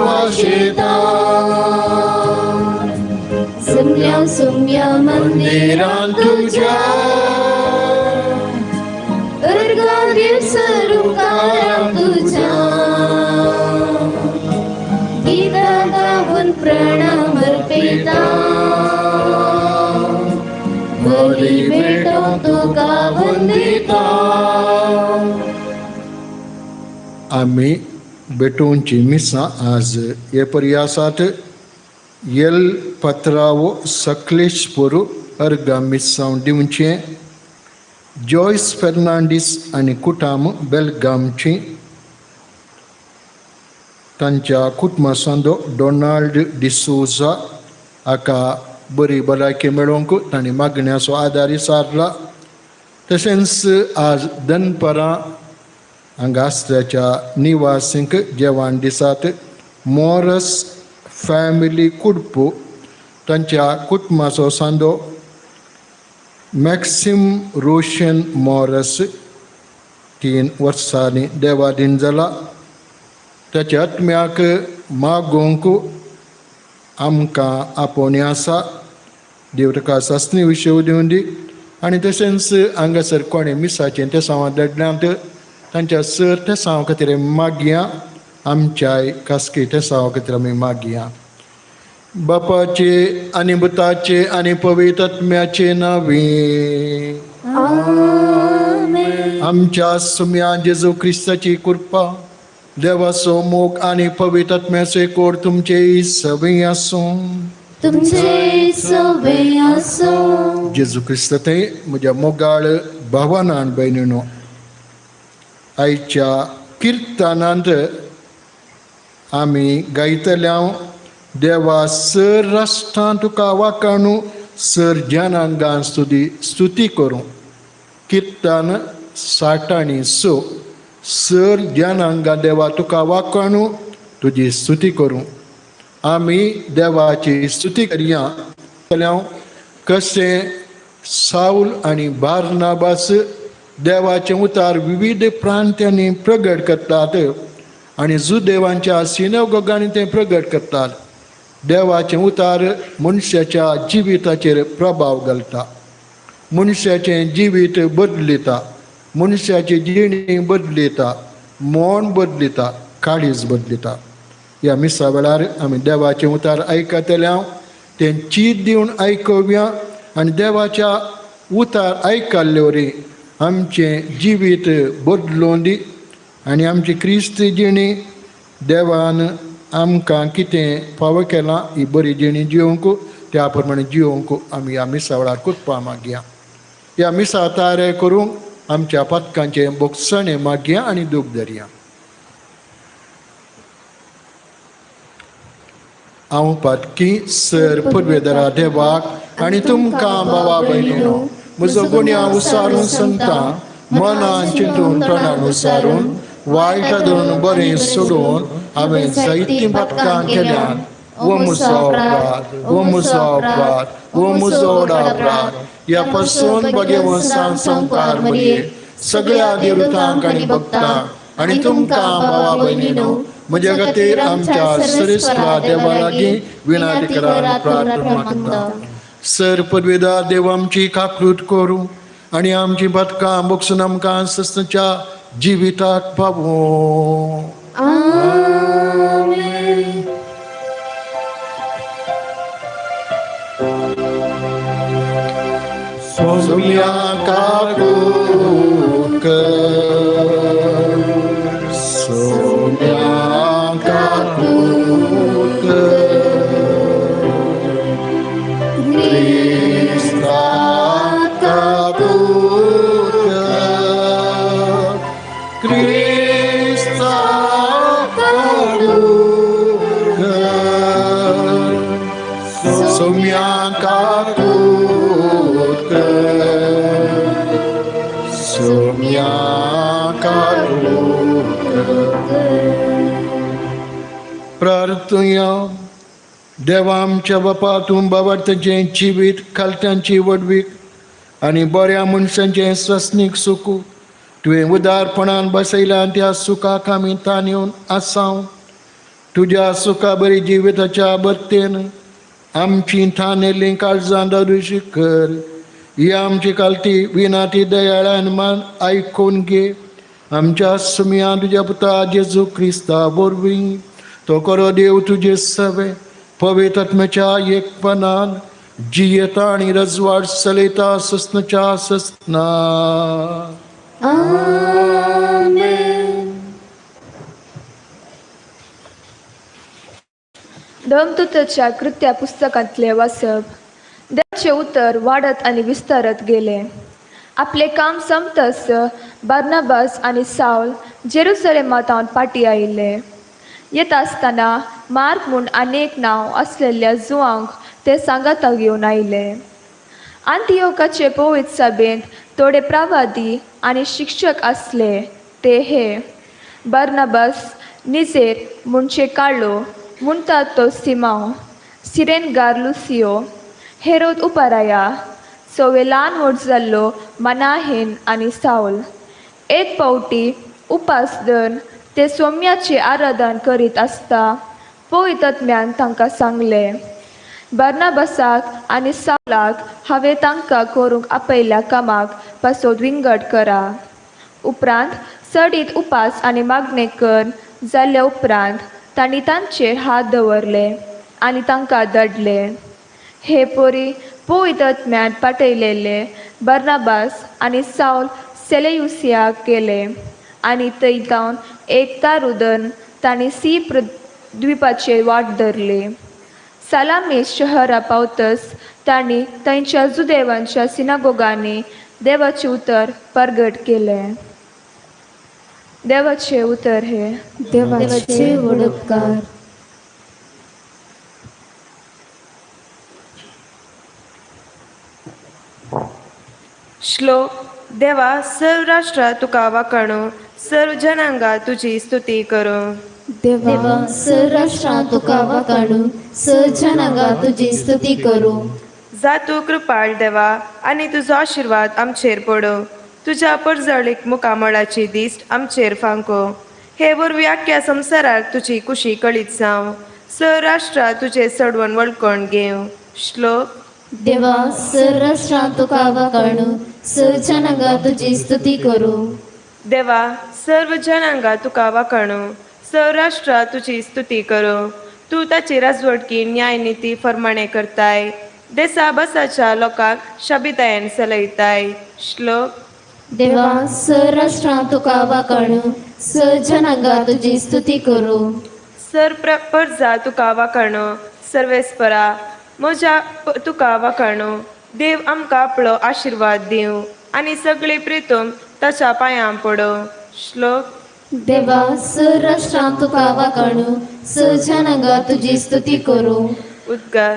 वाशेता सुम्या सुम्या मंदिरां तुज्या अर्गां दिवसरुकारां तुज्या गीतां गावन प्रणाम अर्पिता बली भेटो तुका वंदिता. आमी भेटोवची मिसां आज हे पर्यासात येल पत्रावो सकलेशपूर अर्गा मिसांव दिवचें. जॉयस फेर्नांडीस आनी कुटाम बेलगामची तांच्या कुटुंबासांदो डोनाल्ड डिसोजा हाका बरी भलायकी मेळोवंक तांणी मागण्याचो आदार सारला. तशेंच आज दनपरां हांगा आसल्याच्या निवासींक जेवण दिसात मोरस फॅमिली कुडपू तांच्या कुटुंबाचो सांदो मॅक्सिम रोशन मॉरस 3 वर्सांनी देवादीन जाला. ताच्या आत्म्याक मागोवंक आमकां आपोवणें आसा. देव ताका सासणी विशय दिवन दी. आनी तशेंच हांगासर कोणें मिसाचें तेसांवां धाडल्यांत तांच्या सर तेसांवा खातीर मागया. आमच्याय खासगी तेसांवा खातीर आमी मागया. बापाचे आनी पुताचे आनी पवित्र आत्म्याचे नांवे आमच्या सुम्या जेजू क्रिस्ताची कृपा, देवाचो मोग आनी पवित्र आत्म्याचो एकवट तुमचे सगळीं आसूं. तुमचे सगळीं आसूं. जेजू क्रिस्त ते म्हज्या मोगाळ भावान भयणीनो, आयच्या किर्तनांत आमी गायतल्या देवा सर राष्ट्रां तुका वाकाणू सर ज्ञानांगान स्तुती करूं. किर्तन 60 6. सर ज्ञानांगा देवा तुका वाकाणू तुजी स्तुती करूं. आमी देवाची स्तुती करया. कशें सावल आनी बार्नाबास देवाचें उतार विविध प्रांत्यांनी प्रगट करतात आनी जुदेवांच्या सिनेगोगांनी तें प्रगट करतात. देवाचें उतार मनशाच्या जिविताचेर प्रभाव घालता, मनशाचें जिवीत बदलिता, मनशाची जिणी बदलिता, मन बदलिता, काळीज बदलिता. ह्या मिसा वेळार आमी देवाचें उतार आयकतले, तें चीत दिवन आयकुया आनी देवाच्या उतार आयकल्ले वरी आमचें जिवीत बदलून दी आनी आमची क्रिस्त जिणी देवान आमकां कितें फावो केलां ही बरी जिणी जिवंक त्या प्रमाणे जिवंक आमी ह्या मिसा वेळार कृपा मागया. ह्या मिसा तयार करूंक आमच्या पातकांचें बोगसणें मागया आनी दूख धरया. हांव पातकी सर पुर्वेदरा देवाक आनी तुमकां बाबा भयणीनो म्हजो गुन्यांव उसारून सांगता, मनान चिंतून तोंडान उसारून वायट धरून बरें सोडून हांवें जायतीं पातकां केल्यात. ओ म्हजो अपराध, ओ म्हजो अपराध, ओ म्हजो व्हड अपराध. ह्या पासून भगेवन संवसार मरये सगळ्या देवतांक आनी भक्तांक आनी तुमकां भावा भयणीनो म्हज्या खातीर आमच्या सरेस्परा देवा लागीं विनंती करान प्रार्थना मागता. सर पदवेदा देव आमची काकृत करूं आनी आमची पातकां बोगसून आमकां सस्नाच्या जिविताक पावों. आमेन. सोम्या काकूत कर, सोम्या काकूत कर, क्रिस्ता काकूत कर, क्रिस्ता काकूत कर, सोम्या काकूत कर, सोम्या काकूत कर. प्रार्थुया. देवा आमच्या बापा, तूं बाबार्थाचें जिवीत खालत्यांची व्हडवीक आनी बऱ्या मनशांचें स्वस्नीक सुखू तुवें उदारपणान बसयलां. त्या सुखाक आमी ताण येवन आसाव. तुज्या सुखाबरी जिविताच्या बत्तेन आमची थानेल्लीं काळजां दारुशी कर. ही आमची कालती विनाती दयाळान मान आयकून घे. आमच्या सुमया तुज्या पुता जेजू क्रिस्ता वरवीं तो करो देव तुजे सवे पवित्र आत्म्याच्या एकपणान जियेता आनी रजवाड चलयता ससनाच्या ससना. आमेन. धर्मदूताच्या कृत्या पुस्तकांतले वाचप. देवाचें उतर वाडत आनी विस्तारत गेलें. आपलें काम संपतच बार्नाबास आनी सावल जेरुसलेमांत पाटी आयिल्ले. येता आसतना मार्क म्हूण आनी एक नांव आसलेल्या जुवांक ते सांगाता घेवन आयले. आंतियोकाचे पवित्र सभेंत थोडे प्रवादी आनी शिक्षक आसले ते हे: बार्नाबास, निजेर म्हणचे काळो म्हणटात तो सिमांव, सिरेनगार लुसियो, हेरोद उपाराया, सवे ल्हान व्हड जाल्लो मनाहेन आनी सावल. एक पावटी उपास धरून ते सोम्याचें आराधन करीत आसता पवित्र आत्म्यान तांकां सांगलें, बार्नाबासाक आनी सावलाक हांवें तांकां करूंक आपयल्ल्या कामाक पासत विंगड करा. उपरांत चडीत उपास आनी मागणें कर जाल्ल्या उपरांत तांणी तांचेर हात दवरले आनी तांकां धाडले. हे परी पवित्र आत्म्यान पाठयलेले बार्नाबास आनी सावल सेलेयुसियाक गेले आनी थंय तावन एक तारू धरून तांणी सीप्र द्वीपाचेर वाट धरली. सालामीस शहरा पावतच तांणी थंयच्या जुदेवांच्या सिनागोगांनी देवाचें उतर परगट केलें. देवाचें उतर हें. देवाचे वडपकार. श्लोक. देवा, सर्व राष्ट्रां तुका वाखाणू, सर्व जनांगा तुजी स्तुती करूं. देवा, सर्व राष्ट्रां तुका वाखाणू, सर्व जनांगा तुजी स्तुती करूं. जा तूं कृपाळ देवा आनी तुजो आशिर्वाद आमचेर पडूं. तुज्या परजळीक मुखामळाची दिश्ट आमचेर फांको. हे वरवीं आख्ख्या संवसाराक तुजी कुशी कळीत जावं. सर्व राष्ट्रां तुजें सडवण वळखण घेवं. श्लोक. देवा, सर्व राष्ट्रां तुका वाखाणू, सर्व जनांगा तुजी स्तुती करूं. देवा, सर्व जनांगा तुका वाखाणू, सर्व राष्ट्रां तुजी स्तुती करूं. तूं ताची राजवटकी न्यायनिती फर्माणे करताय. देसा बसाच्या लोकांक शाबितायेन चलयताय. श्लोक. देवा, सर्व राष्ट्रां तुका वाखाणू, सर्व जनांगा तुजी स्तुती करूं. सर्व परजा तुका वाखाणू, सर्वेस्परा म्हज्या तुका वाखाणू. देव आमकां आपलो आशिर्वाद दिवं आनी सगळी प्रितूम ताच्या पांयां पडूं. श्लोक. देवा, सर्व राष्ट्रां तुका वाखाणू, सर्व जनांगा तुजी स्तुती करूं. उद्गार.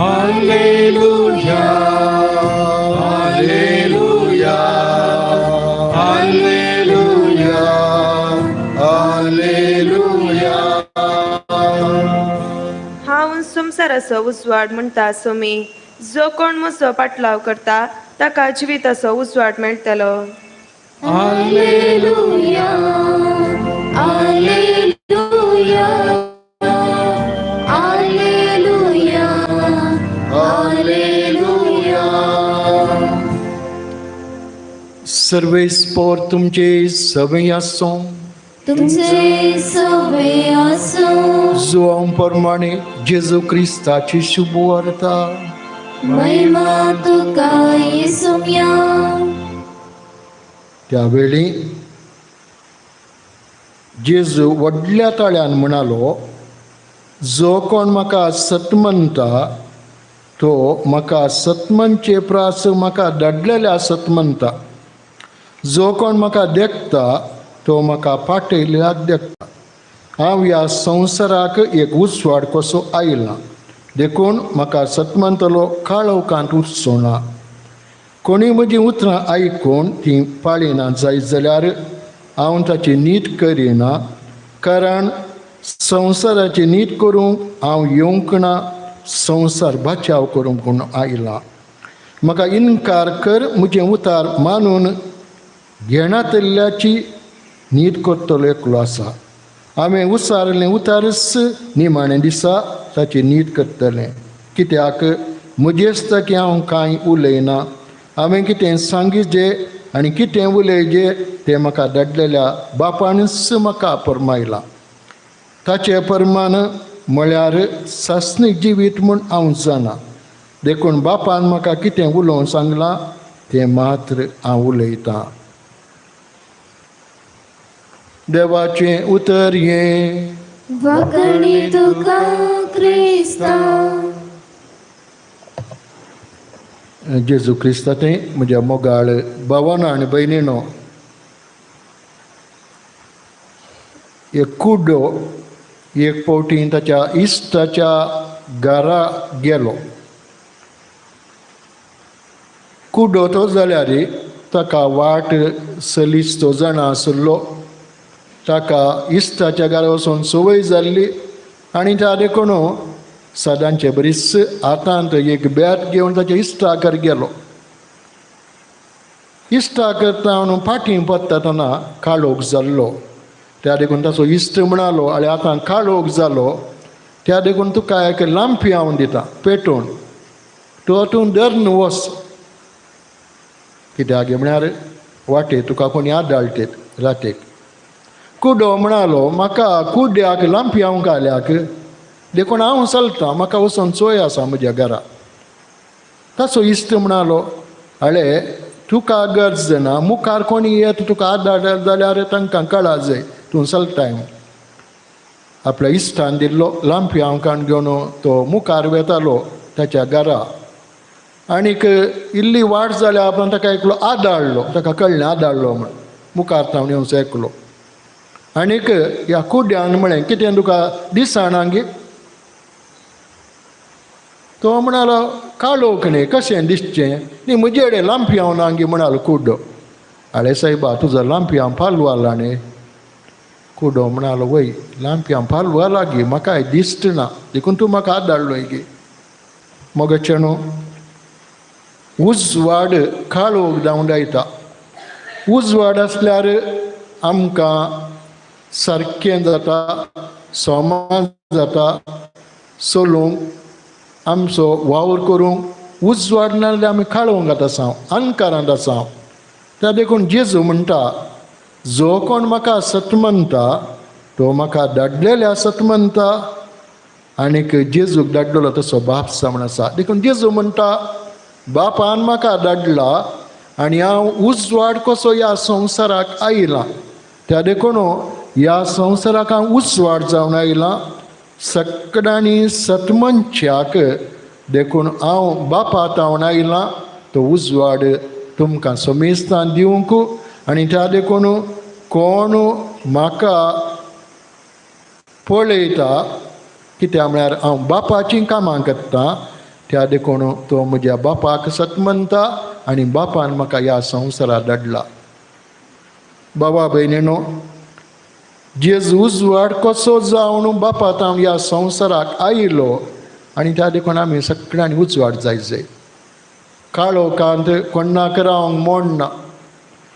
Alleluia, Alleluia, Alleluia, Alleluia. हांव संवसाराचो उजवाड म्हणटा सोमी. जो कोण म्हजो पाटलाव करता ताका जिविताचो उजवाड मेळटलो. Alleluia, Alleluia, Alleluia, Alleluia. सर्वेस्पोर तुमचे सवय आसूं. तुमचे सवय आसूं. जुवां प्रमाणे जेजू क्रिस्ताची शुभ वार्ता. महिमा तुका येसुम्या. त्यावेळी जेजू व्हडल्या ताळ्यान म्हणालो, जो कोण म्हाका सत म्हणटा तो म्हाका सत म्हणचे प्रास म्हाका धाडलेल्या सत म्हणटा. जो कोण म्हाका देखता तो म्हाका पाटयल्याक देखता. हांव ह्या संवसाराक एक उजवाड कसो आयला, देखून म्हाका सत म्हणटलो काळोखांत उरचो ना. कोणी म्हजीं उतरां आयकून तीं पाळिना जायत जाल्यार हांव ताची नीत करिना, कारण संवसाराची नीत करूंक हांव येवंक ना, संवसार बचाव करूंक म्हूण आयला. म्हाका इनकार कर म्हजें उतार मानून घेणातल्याची न्हीद करतलो एकलो आसा. हांवें उसारलें उतारच निमाणें दिसा ताची न्हीद करतलें. कित्याक म्हजेच की हांव कांय उलयना. हांवें कितें सांगिजे आनी कितें उलयजे तें म्हाका धाडलेल्या बापानच म्हाका फर्मायलां. ताचें परमान म्हळ्यार सासणीक जिवीत म्हूण हांव जाणा. देखून बापान म्हाका कितें उलोवंक सांगलां तें मात्र हांव उलयतां. देवाचें उतर हें. वाकणी तुका क्रिस्ता. जेजू क्रिस्ता तें म्हज्या मोगाळ भावानो आनी भयणीनो, एक कुड्डो एक फावटी ताच्या इश्टाच्या घरा गेलो. कुड्डो तो जाल्यार ताका वाट सलीस तो जाणा आसलो. ताका इश्टाच्या घरा वचून संवय जाल्ली आनी त्या देखून सदांचे बरीच हातांत एक बॅट घेवन ताच्या इश्टाकर गेलो. इश्टाकर तावन फाटीं पडटा तेन्ना काळोख जाल्लो. त्या देखून ताचो इश्ट म्हणालो, आनी आतां काळोख जालो, त्या देखून तुका एक लांपी हांव दिता पेटोवन, तो तूं धरून वच. कित्याक म्हळ्यार वाटे तुका कोणी आदाळटेत रातेक. कुडो म्हणालो, म्हाका कुड्याक लांपी हांव घाल्याक देखून हांव चलतां, म्हाका वचून चोय आसा म्हज्या घरा. ताचो इश्ट म्हणालो, आळे तुका गरज ना, मुखार कोणी येत तुका आदार जाल्यार तांकां कळा जाय तूं चलताय म्हूण. आपल्या इश्टान दिल्लो लांपी हांव काण घेवन तो मुखार वेतालो ताच्या घरा. आनीक इल्ली वाट जाल्या उपरांत ताका एकलो आदाळ्ळो. ताका कळ्ळें आदाळ्ळो म्हूण. मुखार तावन येवचो एकलो. आनीक ह्या कुड्यान म्हळें, कितें तुका दिसना गे? तो म्हणालो, काळोख न्ही कशें दिसचें न्ही, म्हजे कडेन लांपी हांव ना गे म्हणालो कुड्डो. आळे सायबा, तुजो लांपी हांव पालवाला न्ही. कुड्डो म्हणालो, वय लांपी हांव पालवाला गे, म्हाका दिसत ना देखून तूं म्हाका आदाळ्ळोय गे. मगचे न्हू उजवाड काळोख धांवडायता. उजवाड आसल्यार आमकां सारकें जाता, सोमा जाता चलूंक, आमचो वावर करूंक. उजवाड ना जाल्यार आमी काळोवंक आसा, अंकारांत आसा. त्या देखून जेजू म्हणटा, जो कोण म्हाका सत म्हणटा तो म्हाका धाडलेल्या सत म्हणटा. आनीक जेजूक धाडलेलो तसो बाप म्हण आसा. देखून जेजू म्हणटा, बापान म्हाका धाडला आनी हांव उजवाड कसो ह्या संवसाराक आयला. त्या देखून ह्या संवसाराक हांव उजवाड जावन आयला सगळ्यांनी सतमनच्याक. देखून हांव बापा तावन आयला तो उजवाड तुमकां समेस्तान दिवंक. आनी त्या देखून कोण म्हाका पळयता, कित्याक म्हळ्यार हांव बापाचीं कामां करतां, त्या देखून तो म्हज्या बापाक सत म्हणटा आनी बापान म्हाका ह्या संवसाराक धाडला. बाबा भयणीनो, जेजू उजवाड कसो जावन बापा तावन ह्या संवसाराक आयलो आनी त्या देखून आमी सगळ्यांनी उजवाड जाय जाय. काळोखांत कोण्णाक रावंक मोडना,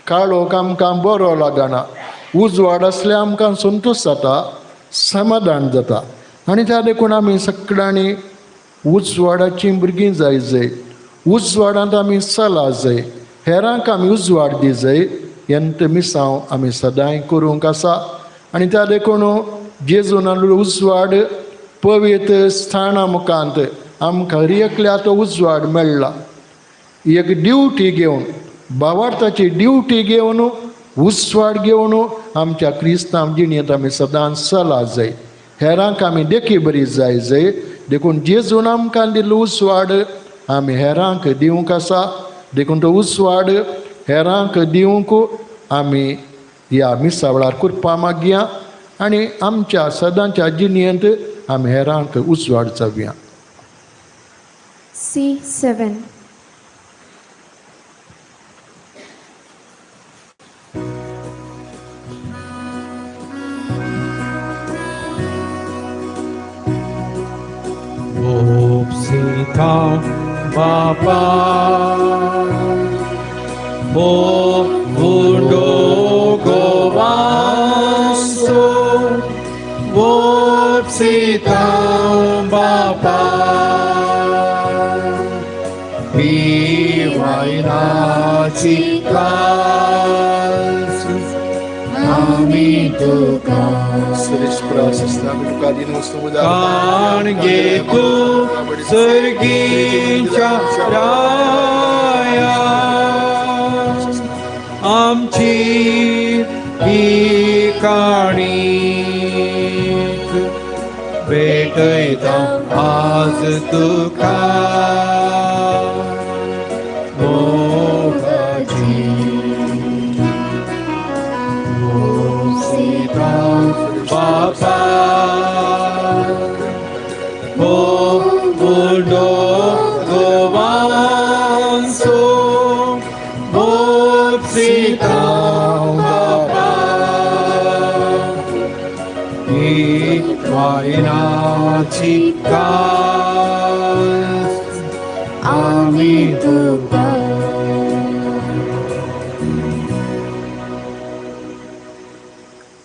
काळोख आमकां बरो लागना. उजवाड आसल्यार आमकां संतोश जाता, समाधान जाता. आनी त्या देखून आमी सगळ्यांनी उजवाडाचीं भुरगीं जाय जाय. उजवाडांत आमी चला जाय, हेरांक आमी उजवाड दी जाय. हें मिसांव आमी सदांय करूंक आसा. आनी त्या देखून जेजून उजवाड पवित्र स्थाना मुखांत आमकां हर एकल्या तो उजवाड मेळ्ळा. एक ड्युटी घेवन, भावार्थाची ड्युटी घेवन, उजवाड घेवन आमच्या क्रिस्तांव जिणेंत आमी सदांच चला जाय. हेरांक आमी देखी बरी जाय जाय. देखून जेजून आमकां दिल्लो उजवाड आमी हेरांक दिवंक आसा. देखून तो उजवाड हेरांक दिवंक आमी ह्या मिसा वेळार कुरपा मागया आनी आमच्या सदांच्या जिणेंत आमी हेरांक उजवाड जावया. C7. O बापा हो उंडो गोवांसो वोपसिता बापा पिवायनाची कास आमी तुका काण घे तूं सर्गीच्या राया आमची ही काणी भेटयता आज तुका मोगाची वोपसिता बापा हो उंडो गोवांसो वोपसिता बापा ही वायनाची कास आमी तुका.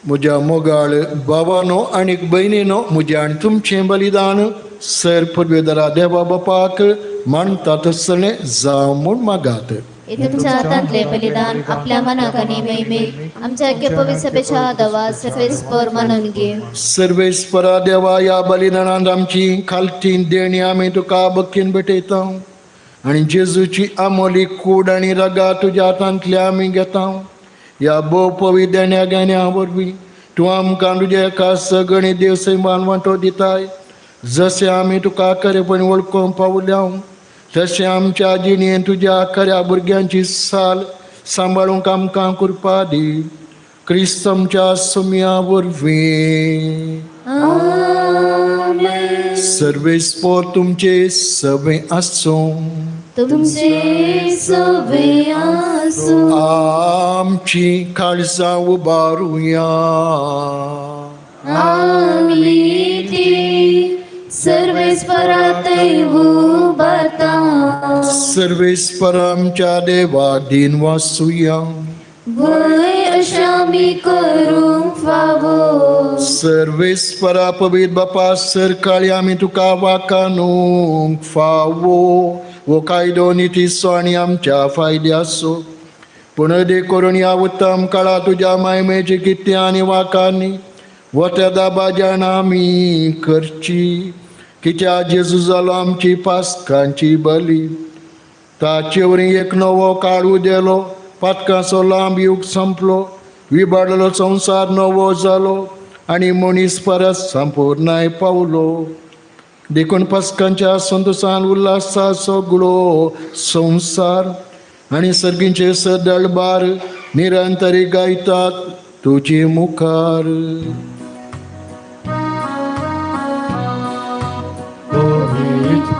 म्हज्या मोगाळ बाबानो आनी भयणीनो म्हजें आनी तुमचें बलिदान सर पुर्वेदरा देवा बापाक मानता तसलें जावं म्हूण मागात. तुमच्या हातांतले बलिदान आपल्या मनाक आनी महिमेक आमच्या पवित्र सभेच्या दवा सर्वेस्पर मानून घे. सर्वेस्परा देवा ह्या बलिदानांत आमची खालती देणी आमी तुका बक्कीन भेटयता आनी जेजूची आमोली कूड आनी रगा तुज्या हातांतल्या आमी घेता. ह्या भोव पवित्र देण्या घेण्या वरवीं तूं आमकां तुज्या एका सगळी देव सैमान वांटो दिताय. जशें आमी तुका खरेपणी वळखूंक पावल्या तशें आमच्या जिणेन तुज्या खऱ्या भुरग्यांची साल सांबाळूंक आमकां कृपा दी. क्रिस्त आमच्या सुम्या वरवीं. सर्वेस्पोर तुमचे सगळे आसूं. तुमचे सगळे आसूं. आमची काळजां उबारुया. आमी ती सर्वेस्परातय उबारता. सर्वेस्पर आमच्या देवा दिन वासुया. वय अशा आमी करूंक फावो. सर्वेस्परा पवित्र बापा सरकाळी आमी तुका वाकानूंक फावो वो कायदो नितीचो आनी आमच्या फायद्याचो. पूण अदीक करून ह्या उत्तम काळा तुज्या मायमेची कित्या आनी वाकांनी वत्या दाबाज्यान आमी करची. कित्या जेजू जालो आमची पास्कांची बली. ताचे वरवीं एक नवो काळ उदेलो. पातकांचो लांब युग संपलो. विबाडलो संवसार नवो जालो आनी मनीस परत संपूर्णाय पावलो. देखून पास्कांच्या संतोसान उल्हासा सगळो संवसार आनी सर्गींचे सदळबार निरंतरी गायतात तुजे मुखार.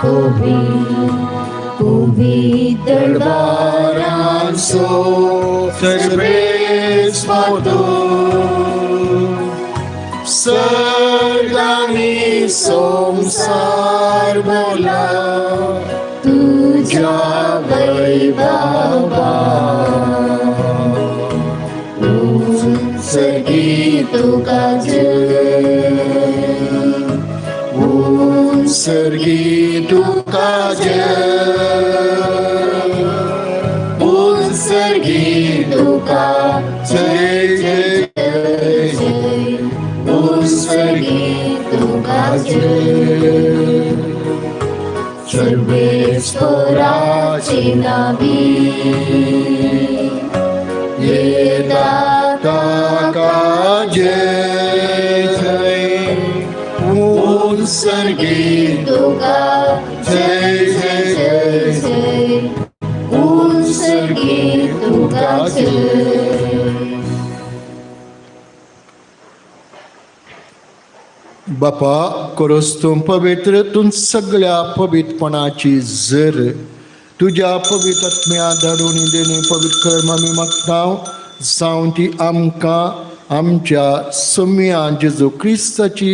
पवित्र दरबारांसो सर्वेस्पर सर्गांनी संवसार भरला तुज्या वैभवा. उत्सर्गी तुका जय. उत्सर्गी तुका जय. उत्सर्गी तुका जय जय जय. उत्सर्गी तुका जय. सर्वेस्पराचे नावी येता ताका जय जय. उत्सर्गी तुका जय जय जय जय. उत्सर्गी तुका जय. बापा कोरोस तूं पवित्र तूं सगळ्या पवित्रपणाची जर तुज्या पवित्र आत्म्या धाडून देणे पवित्र कर्म आमी मागता जावन ती आमकां आमच्या सम्या जेजू क्रिस्ताची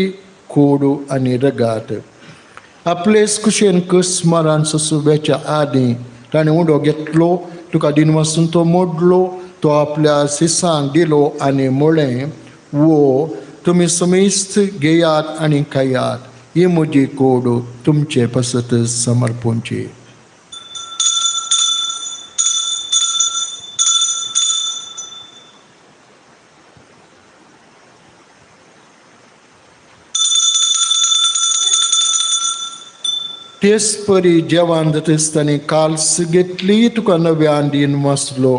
कोडू आनी रगात. आपलेच कुशेन कुस्मारान सोसुब्याच्या आदीं ताणें उडो घेतलो, तुका दिनवासून तो मोडलो, तो आपल्या सिसांक दिलो आनी म्हळें, वो तुमी समेस्त घेयात आनी खायात, ही म्हजी कोड तुमचे पासत समर्पणची. तेच परी जेवण जाता ताणें काल्स घेतली, तुका नव्यान दिन वाचलो,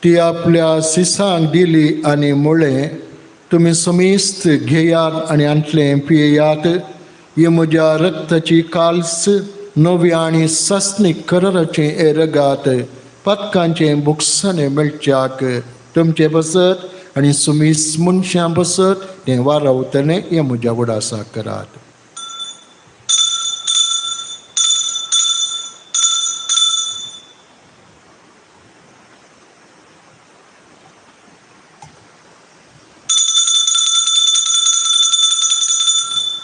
ती आपल्या सिसांक दिली आनी म्हळें, तुमी समेस्त घेयात आनी आंतलें पियेयात, ही म्हज्या रक्ताची काल्स नव्या आनी सासणीक कराराचें हें रगात पातकांचें बुकसाणें मेळच्याक तुमचे बसत आनी सुमीस मनशां बसत तें वारावतलें, हें म्हज्या उडासा करात.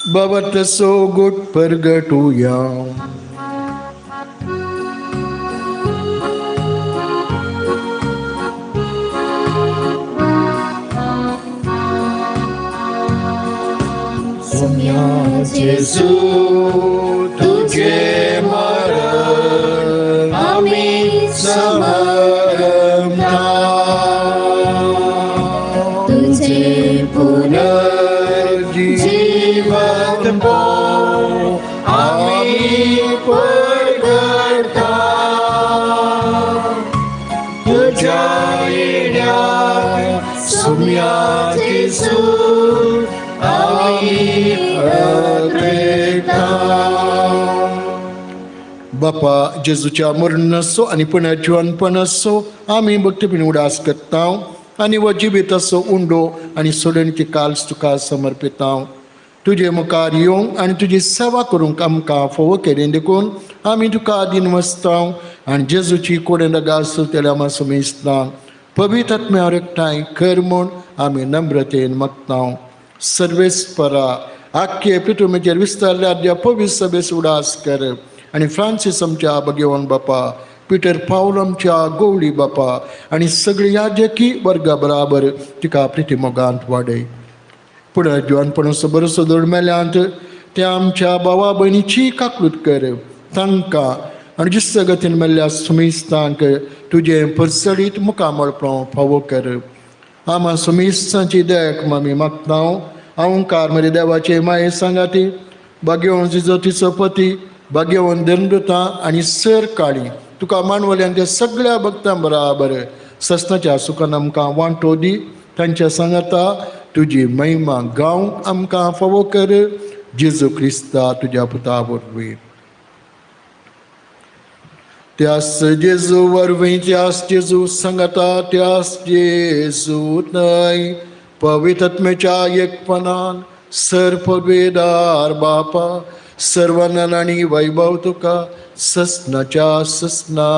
भवत सोगुट परगटुया. सुम्या जेजू तुझे मरण आमी समरता, तुझे पुनर्जीवन आमी परगटा, तुझ्या येण्याक सुम्या जेजू आमी अग्रेता. बापा जेजूच्या मरणाचो आनी पुनर्जीवनपणाचो आमी भक्तीपणी उडास करता आनी हो जिविताचो उंडो आनी सोडणीची काल्स तुका समर्पिता. तुजे मुखार येवंक आनी तुजी सेवा करूंक आमकां फावो केली देखून आमी तुका दिनवसता आनी जेजूची कोडें रगास चलतल्या आमा समेस्ता पवित्र आत्म्यार एकठांय कर म्हूण आमी नम्रतेन मागता. सर्वेस्परा आख्खे पृथ्वीचेर विस्तारल्या त्या पवित्र सभेस उडास कर आनी फ्रांसीस आमच्या भगेवन बापा, पिटर पावल आमच्या गोवळी बापा आनी सगळी याजकी वर्गा बराबर तिका प्रिती मोगांत वाडय. पूण जिवनपणाचो बरोसो दड मेल्यांत त्या आमच्या भावा भयणीची काकूत कर, तांकां आनी जिस्त गतीन मेल्ल्या सुमिस्तांक तुजें परसडीत मुखामळ फावो कर. आमा सुमिस्तांची देख मामी मागता. अहंकार म्हजे देवाचे माये सांगाती भाग्यवंत जिजो तिचो पती भाग्यवंत धर्मदुतां आनी सर काळी तुका मानवल्यान त्या सगळ्या भक्तां बराबर सस्नाच्या सुखान आमकां वांटो दी. तांच्या सांगाता तुजी महिमा गावंक आमकां फावो कर. जेजू क्रिस्ता तुज्या पुता वरवीं. त्यास जेजू वरवीं, त्यास जेजू सांगाता, त्यास जेजू न्हय पवित्र आत्म्याच्या एकपणान सर पवेदार बापा सर्वांना आनी वैभव तुका ससनाच्या ससना.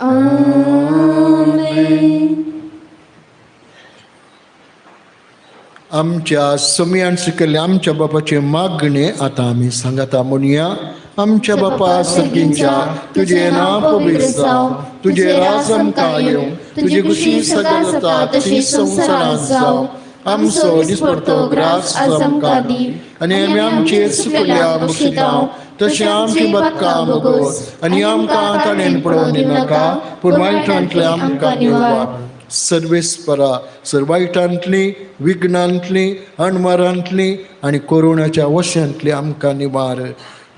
आमेन. आमच्या सुमयान शिकयल्ले आमच्या बापाचे मागणे आतां आमी सांगाता म्हणया. आमच्या बापा सर्गींच्या, तुजें नांव पवित्र जावं, तुजें राज आमकां येवं, तुजी खुशी सदां जाता तशी संवसारांत जावं. आमचो दिसपडतो ग्रास आज आमकां दी आनी आमी आमचे चुकल्या बक्षितांव तशें आमची बदकां भोगोस आनी आमकां ताणें पडोवन दिनाका, पूण वायटांतलें आमकां निवार. सर्वेस्परा सर वायटांतली, विघ्नांतली, अणमारांतली आनी कोरोनाच्या वशांतली आमकां निवार.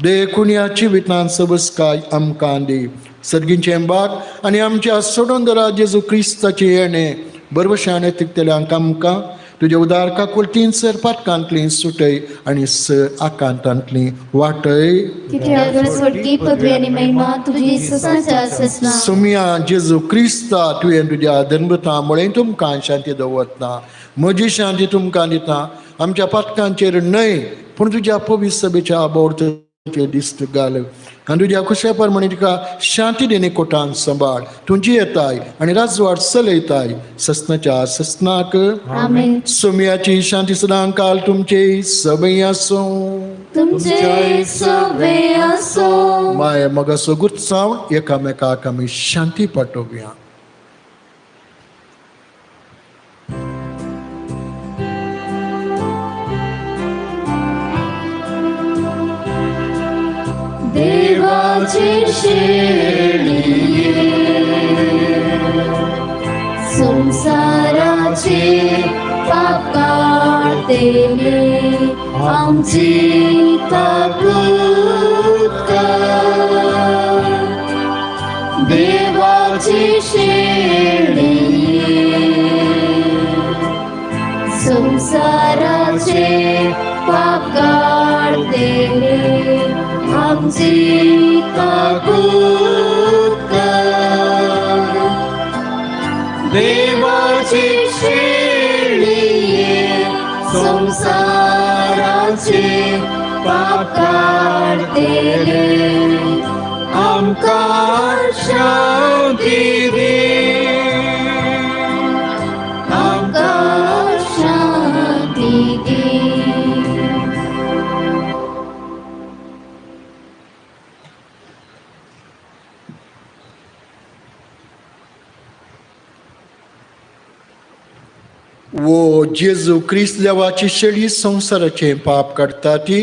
देखून ह्या जिवितांत सबसकाय आमकां दी. सर्गींचें बाग आनी आमच्या सोडोंदरा जेजू क्रिस्ताचें येणें बरवशान तिगतल्यांक आमकां तुज्या उदार काकुळतीन सर पातकांतली सुटय आनी सर आकांतांतली वाटय. सुमया जेजू क्रिस्ता तुवें तुज्या धर्मता मुळे तुमकां शांती दवरता, म्हजी शांती तुमकां दिता. आमच्या पातकांचेर न्हय पूण तुज्या पवित्र सभेच्या बोर्तचेर दिस्त घाल आनी तुज्या खुशे प्रमाणे तुका शांती देणे कोटान सांबाळ. तुजी येताय आनी राजवाड चलयताय ससनाच्या ससनाक. आमेन. सुमयाची शांती सदां काल तुमचे सभय आसूं. तुमचे सवे आसो. माय मगासो गुरसांव एकामेकाक आमी शांती पाठोवया. देवाची शेळये संसाराचे पाप काडतेले आमची ताकद कर. देवाची शेळये संसाराचे पाप काडतेले आमची ताकद कर. देवाची शेळये संसाराचे पाप काडतेले आमकां शांती दी, आमकां शांती दी. वो जेजू क्रिस्त देवाची शेळी संवसाराचें पाप काडटा ती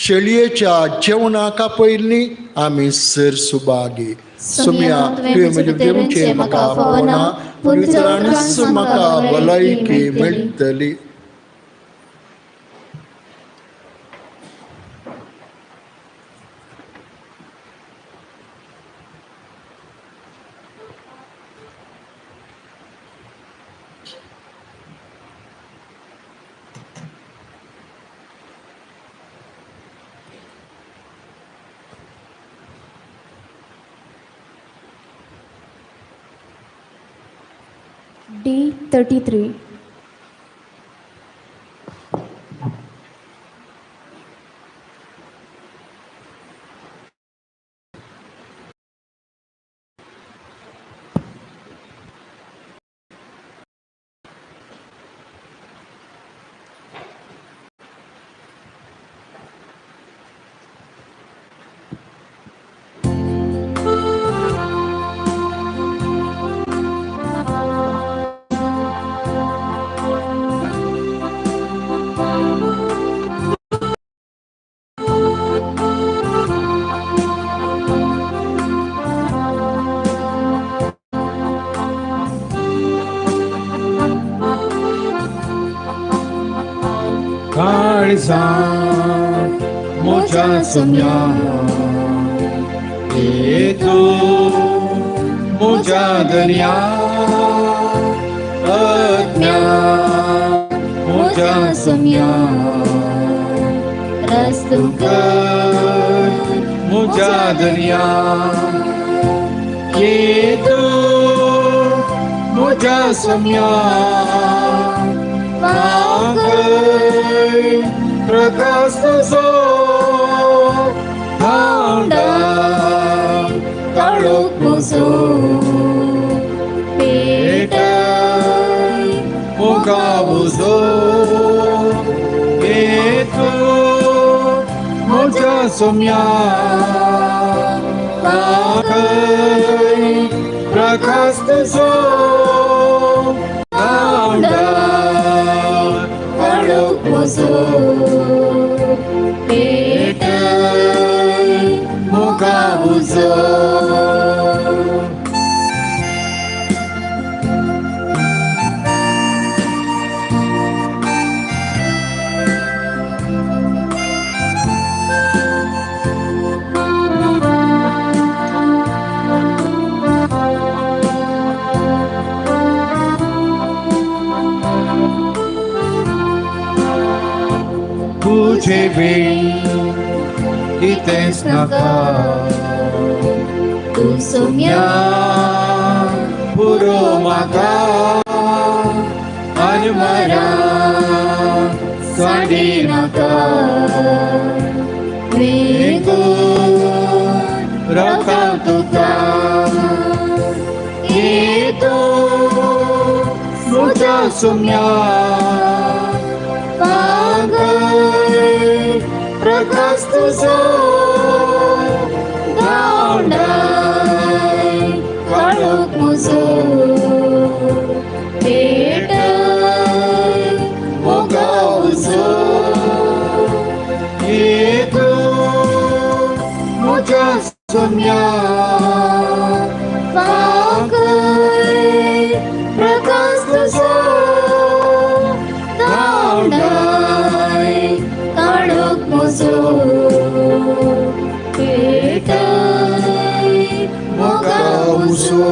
शेळयेच्या जेवणाक आपयल्ली आमी सर सुभागी. सुम्या तुवें म्हज्या देवचें म्हाका फावना, पूण उतरानच म्हाका भलायकी मेळटली. D33. म्हज्या सुम्या येतू म्हज्या दर्या आत्म्या म्हज्या सुम्या रस्तु कर म्हज्या दर्या येतू म्हज्या सुम्या प्रकाश तुजो धांवडाय काळोख म्हजो पेटय मुखा उजो येतू म्हज्या सुम्या प्रकाश तुजो धांवडाय काळोख म्हजो पेटय मुखा उजो. तुझे बीन कितेंच नाका तूं सोम्या पुरो म्हाका आनी मरा साडी नाका वेगून रावता तुका येतो म्हज्या सुम्या पागल प्रकाश तुजो धांवडाय काळोख म्हजो पेटय मोगा उजो येतू म्हज्या सोम्या फांकय प्रकाश तुजो धांवडाय काळोख म्हजो पेटय मोगा उजो.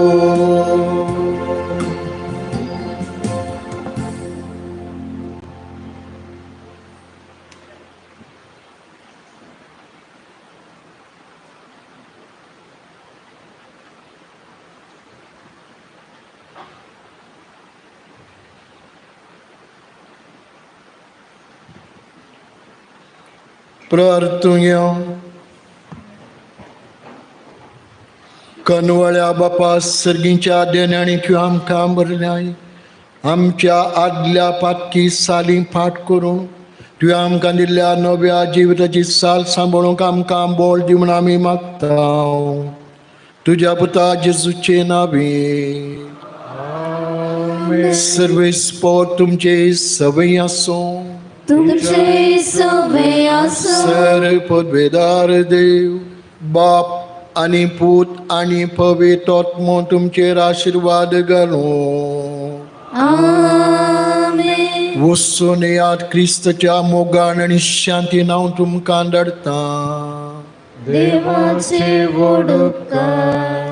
प्रार्थुया. कनवळ्या बापा सर्गीच्या देण्याणी किंवा आमकां बरल्याय आमच्या आदल्या पातकी साली फाट करून तुवें आमकां दिल्ल्या नव्या जिविताची साल सांबाळूंक आमकां बोल दी म्हूण आमी मागता तुज्या पुता जेजूचे नांवे. सर्वेस्पोर तुमचे सवय आसूं तुमचे सवे आसूं. सर पदवेदार देव बाप आनी पूत आनी पवित्र आत्मो तुमचेर आशिर्वाद घालूं. आमेन. वचून येयात क्रिस्ताच्या मोगान आनी शांतीन हांव तुमकां धाडटा. देवाचे व्हड उपकार.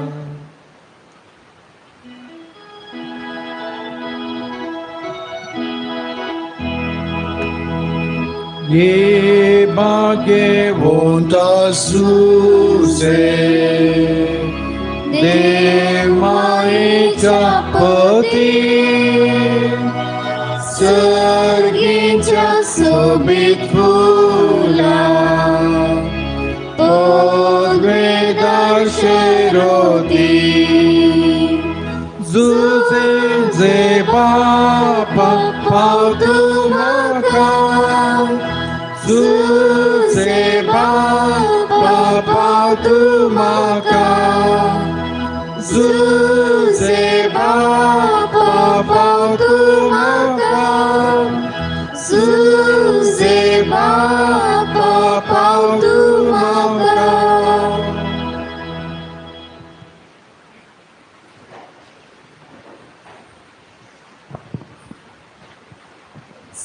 ये भाग्यवंता सुसे देवाच्या पती सर्गीच्या सोबीत फुला पदवेदार शेरोती जुजे जे बापा पावतू म्हाका जुजे बापा पावतू म्हाका जुजे बापा पावतू म्हाका जुजे बापा पावतू म्हाका.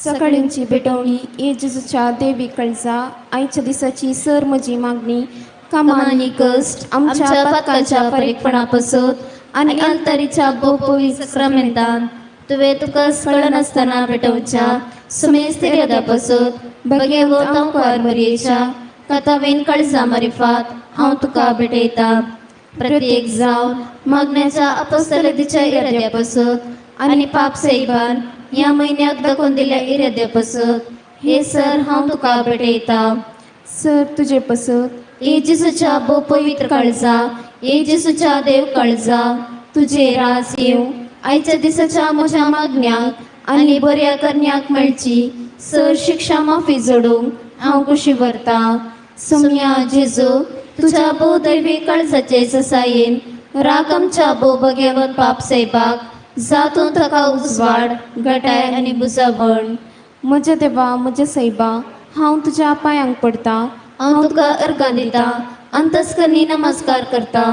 सकाळींची भेटवणी ये जेजूच्या देवी कळजा आयच्या दिसाची सर म्हजी मागणी कामा आनी कश्ट आमच्या पातकाच्या परीकपणा पासत आनी अंतरीच्या भोवपवी सक्रामेंतान तुवें तुका कळनासतना भेटोवच्या सुमेस्त इराद्या पासत बगेवत आंकवार मरयेच्या कथावेन कळजा मारिफात हांव तुका भेटयता. प्रत्येक जावन मागण्याच्या अपस्तलतीच्या इराद्या पासत आनी पाप सैबान ह्या म्हयन्याक दाखोवन दिल्या इराद्या पासत हे सर हांव तुका भेटयता. सर तुजे पासत ये जेजूच्या भोव पवित्र काळजा ये जेजूच्या देव काळजा तुजे राज येवं आयच्या दिसाच्या म्हज्या मागण्याक आनी बऱ्या करण्याक मेळची सर शिक्षा माफी जोडूंक हांव कुशी व्हरता. सोम्या जेजू तुज्या भोव दैवी काळजाचे जसायेन राग आमच्या भोव भगेवत पाप सैबाक जातून ताका उजवाड घटाय आनी बुजावण. म्हज्या देवा म्हज्या सैबा हांव तुज्या पांयांक पडटा. हांव तुका अर्गां दिता अंतस्करणी नमस्कार करता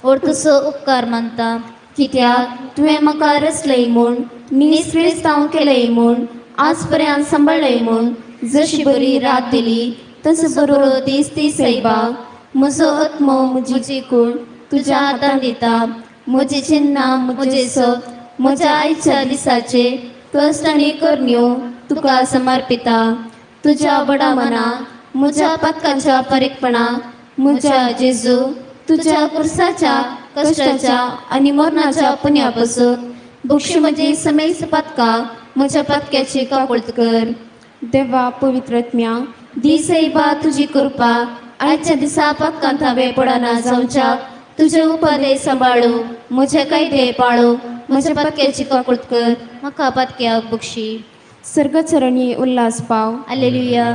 और तुजो उपकार मानता कित्याक तुवें म्हाका रचलय म्हूण नीज क्रिस्तांव केलय म्हूण आज पर्यंत सांबाळ्ळय म्हूण जशी बरी रात दिली तसो बरो दीस ती सैबा. म्हजो आत्मो म्हजी कूड तुज्या हातान दिता म्हजी चिन्नां म्हजें सत म्हज्या आयच्या दिसाचे कश्ट आनी करण्यो तुका समर्पिता. तुज्या व्हडा मनाक म्हज्या पातकाच्या परीकपणाक म्हज्या जेजू तुज्या कुर्साच्या कश्टाच्या आनी मरणाच्या पुण्या पासून बक्षी म्हजी समेस्त पातकां म्हज्या पातक्याची काकुळट कर. देवा पवित्र आत्म्या दी सैबा तुजी कृपा आयच्या दिसा पातकांत हांवें पडना जावच्याक तुजे उपदेश सांबाळू म्हजे कायदे पाळू म्हज्या पातक्याची काकुळट कर म्हाका पातक्याक बक्षी. सर्गचरणी उल्हास पाव. आलेलुया.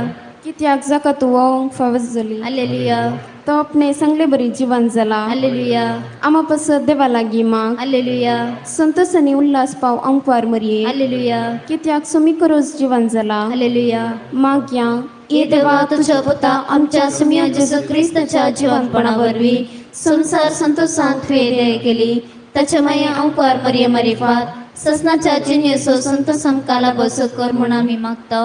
कित्याक जाका तूं ओंक फावस जाली. हालेलुया. तो आपणे सांगले बरी जिवन जाला. हालेलुया. आमा पासत देवा लागीं माग. हालेलुया. संतोस आनी उल्हास पाव अंकवार मरये. हालेलुया. कित्याक सुमी करोज जिवन जाला. हालेलुया. मागया ये देवा तुझ्या पुता आमच्या सुमया जेजू क्रिस्ताच्या जिवनपणा वरवीं संसार संतोषांत तुवें दया केली. ताच्या माया अंकवार मरये मरिफात ससनाच्या जिन्यसो संतोषाम काला बसो कर म्हूण आमी मागता.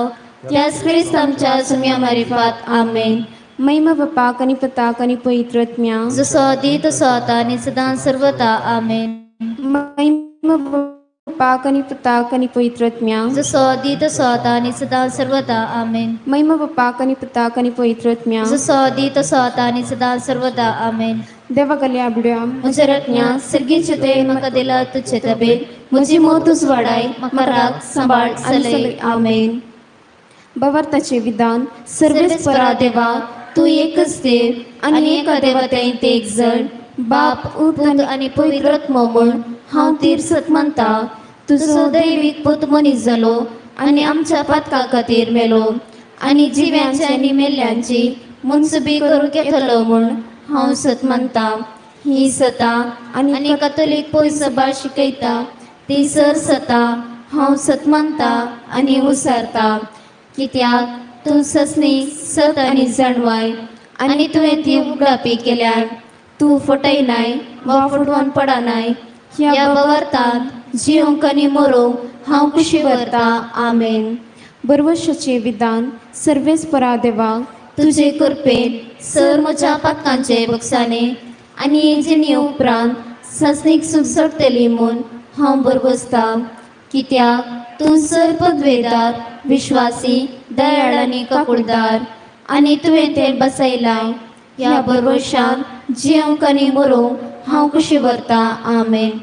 त्याच क्रिस्त आमच्या सुमया मारिफात. आमेन. महिमा बापाक आनी पुताक आनी पवित्र आत्म्या. जसो आदी तसो आतां आनी सदां सर्वता. आमेन. महिमा बापाक आनी पुताक आनी पवित्र आत्म्या. जसो आदी तसो आतां आनी सदां सर्वता. आमेन. महिमा बापाक आनी पुताक आनी पवित्र आत्म्या. जसो आदी तसो आतां आनी सदां सर्वता. आमेन. देवा गल्या आबड्या म्हज्या रत्न्या सर्गीचे तुवें म्हाका दिला तुजे तबेन म्हजी मोत वाडाय म्हाका राग सांबाळ सलय. आमेन. बावार्थाचे विधान. सर्वेस्परा देवा तूं एकच देव आनी एका देवा ते एक जण बाप पूत आनी पवित्र आत्मो म्हूण हांव तीर सत मानता. तुजो दैवीक पूत मनीस जालो आनी आमच्या पातका खातीर मेलो आनी जिव्यांची आनी मेल्ल्यांची मुनसुबी करूंक येतलो म्हूण हांव सत मानता. ही सता आनी कथोलीक पयसभा शिकयता ती सर सता हांव सत मानता आनी उसारता. कित्याक तूं ससनी सत आनी जाणवाय आनी तुवें ती उगडापी केल्यार तूं फटयनाय वा फटवून पडनाय. ह्या बवार्थांत जिवंक आनी मरोंक हांव खुशी व्हरता. आमेन. बरवशाचें विधान. सर्वेस्परा देवा तुजे कृपेन सर म्हज्या पातकांचे बक्षाने आनी हे जिणे उपरांत सासणीक सूख सोडटली म्हूण हांव बरबसता. कित्याक तूं सर पदवेदार विश्वासी दयाळ आनी काकुळदार आनी तुवें तें बसयलां. ह्या बरवशान जिवंक आनी मरोंक हांव खुशी व्हरता. आमेन.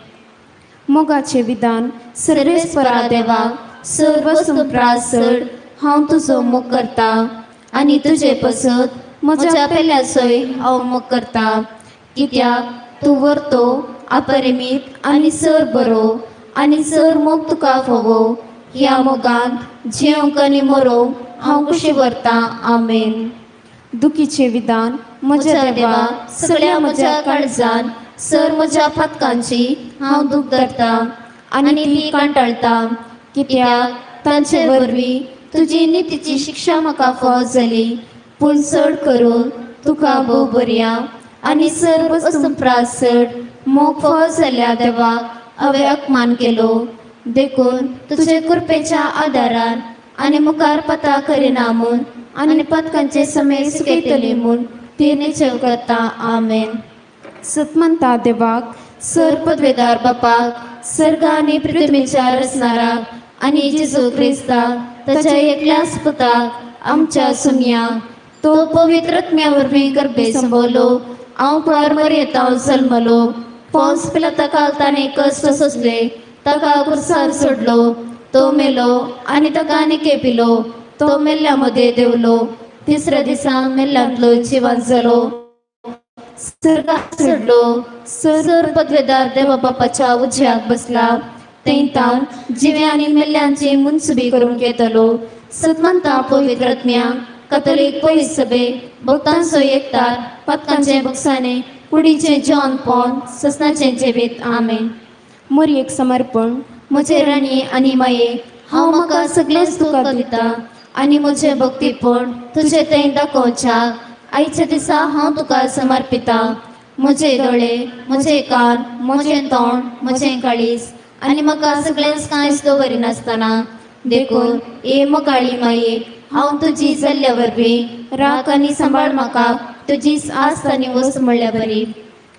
मोगाचें विधान. सर्वेस्परा देवा सर वस्तू प्रास चड हांव तुजो मोग करता आनी तुजे पसत म्हज्या पेल्याचोय हांव मोग करता. कित्याक तूं व्हरतो अपरिमीत आनी सर बरो आनी सर मोग तुका फावो. ह्या मोगांत जिवंक आनी मरोंक हांव खुशी व्हरता. आमेन. दुखीचें विधान. म्हज्या देवा सगळ्या म्हज्या काळजान सर म्हज्या पातकांची हांव दूख धरता आनी ती कंटाळटा. कित्याक तांचे वरवीं तुजी नितीची शिक्षा म्हाका फावो जाली. पूण चड करून तुका भोव बरया आनी सर वस्तू चड मोग फावो जाल्या देवाक हांवें अपमान केलो. देखून तुजे कृपेच्या आदारान आनी मुखार पता करिना म्हूण आनी पथकांचे समय सुकयतली म्हूण ती निश्चय करता. आमेन. सतमंता देवाक सर पदवेदार बापाक सर्ग आनी पृथ्वीच्या रचणाराक आनी जेजू क्रिस्ताक ताच्या एकल्याच पुताक आमच्या सुमया तो पवित्र आत्म्या वरवीं गर्भे संबोलो हांव पार मरयेतांव जल्मलो. पॉन्स पिलाता ताणें कश्ट सोंसले ताका कुर्सार सोडलो. तो मेलो आनी ताका निके पिलो. तो मेल्ल्या मदें देंवलो. तिसऱ्या दिसा मेल्ल्यांतलो जिवन जालो. सर्गाक चडलो. सर पदवेदार देवा बापाच्या उजव्याक बसला. थंय जिव्या आनी मेल्ल्यांची मुनसुबी करूंक येतलो. सतमंता पवित्र आत्म्या कथोलीक पयस सभे भक्तांचो एकतार पातकांचे बक्षाने कुडीचें जेवण पोन ससनाचें जिवीत. आमेन. मरयेक समर्पण. म्हजे राणी आनी माये हांव म्हाका सगळेंच तुका दिता आनी म्हजें भक्तीपण तुजें थंय दाखोवच्याक आयच्या दिसा हांव तुका समर्पिता. म्हजे दोळे म्हजे कान म्हजें तोंड म्हजें काळीज आनी म्हाका सगळेंच कांयच दवरिनासतना. देखून ए मोगाळी माये हांव तुजी जाल्ल्या वरवीं राख आनी सांबाळ म्हाका तुजीच आस्त आनी वस्त म्हणल्या बरी.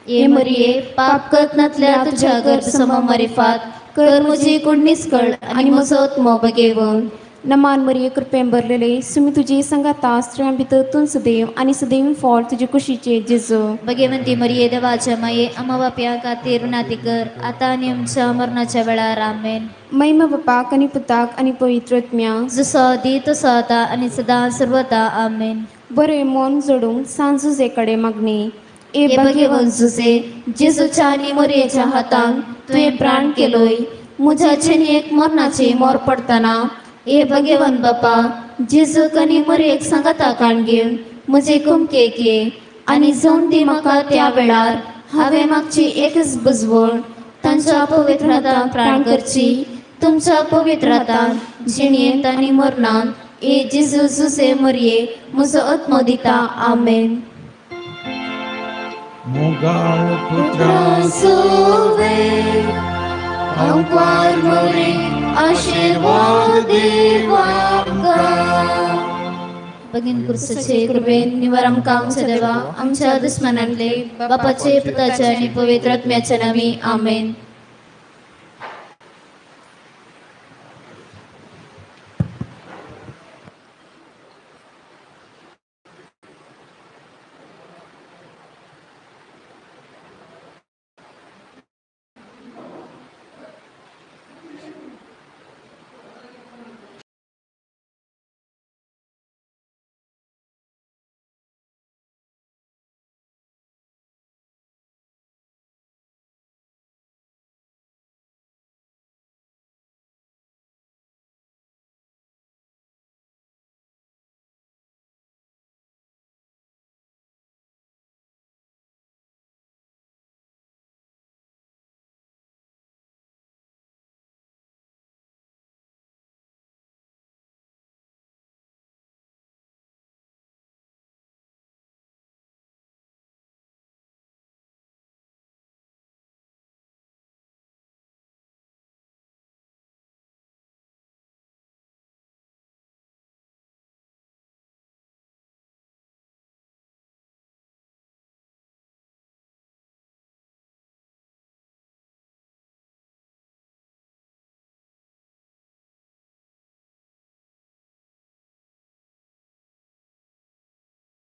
ए मरये पाप करनातल्या तुज्या गर्भ मरिफात कर म्हजी कुडणीच कळ आनी म्हजो आत्मो बगेवन. नमान मरये कृपेन भरलेले सुमी तुजी संगाता स्त्रियां भितर तूं सदैव आनी सदैव फळ तुजे कुशीचे जेजू. भगवंती मरिये देवाच्या माये आम्हा पाप्यां खातीर विनंती कर आतां आनी आमच्या मरणाच्या वेळार. आमेन. महिमा बापाक आनी पुताक आनी पवित्र आत्म्या. जसो आदी तसो आतां आनी सदां सर्वता. आमेन. बरें मन जोडूंक सांत जुजे कडेन मागणी. ए भगवंत जुजे जेजूच्या आनी मरयेच्या हातान तुवें प्राण केलोय म्हज्या जिणेक मरणाची मोर पडटना. ए भगवंत बापा जेजूक आनी मरयेक सांगाता काण घेवन म्हजे कुमकेक ये आनी जावन दी म्हाका त्या वेळार हांवें मागची एकच बुजवण तांच्या पवित्र हातान प्राण करची तुमच्या पवित्र हातान जिणयेंत आनी मरणांत ए जेजू जुजे मरये म्हजो आत्मो दिता. आमेन. मोगाळ पुत्रा सुवे अंपार मोरे आशीर्वाद देवांका. भगिन कुर्साचे कृपेन निवार आमकां आमच्या देवा आमच्या दुस्मनांतले बापाचे पुताचे आनी पवित्र आत्म्याच्या नांवी. आमेन.